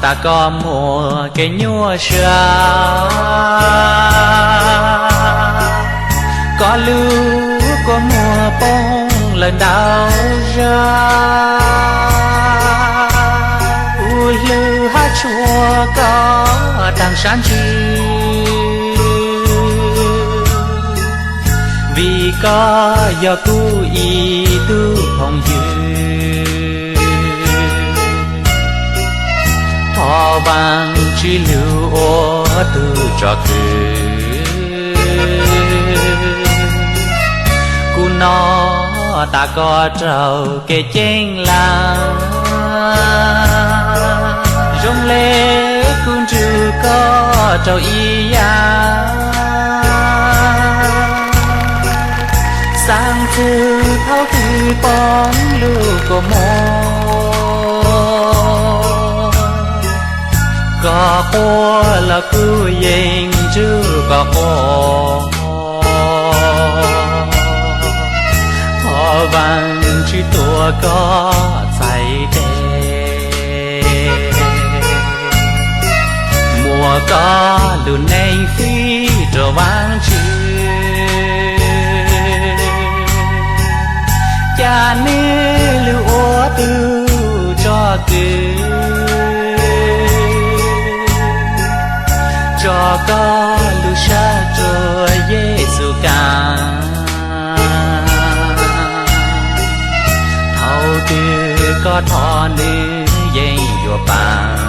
Tas koj muaj kev nyuaj siab, koj lub kua muag poob lawm ntau zag, kuv hlub hab tshua koj taag sab ntsws, vim koj yog kuv ib tug phooj ywg. Thov Vaajtswv lug ua tug tsom kwm kuv no, tas koj raug kev ceeb lawm. Zoo le kuv nrug koj rau ib yam, xaav txug thaum twg poob lub kua muag, koj quaj los kuv yeej nrug koj quaj. Thov Vaajtswv tuav koj txhais tes, muab koj lub neej fij rua Vaajtswv, ca nwg lug ua tug tsom kwm, tso koj lub sab rua Yexus kaam. Thaum twg koj thov nwg yeej yuav paab,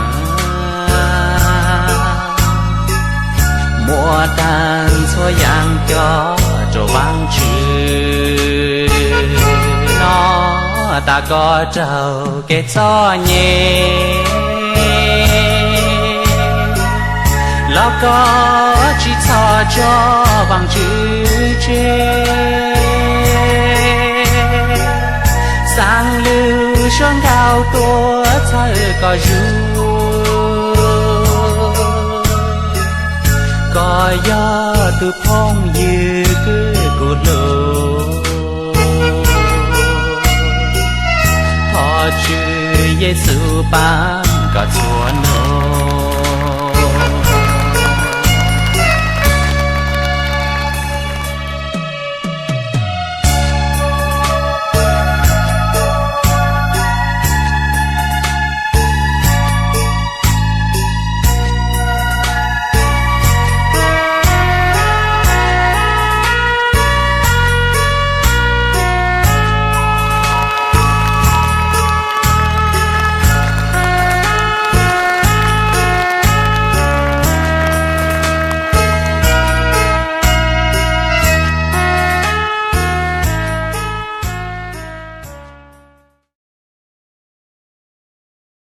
muab taag txhua yaam coj rua Vaajtswv no, tas koj raug kev txom nyem los koj tsi txhob tso Vaajtswv tseg. Xaa lub suab nkaus tuav txhawb koj zug, koj yog tug phooj ywg kws kuv hlub. Thov Tswv Yexus paab koj txhua nub.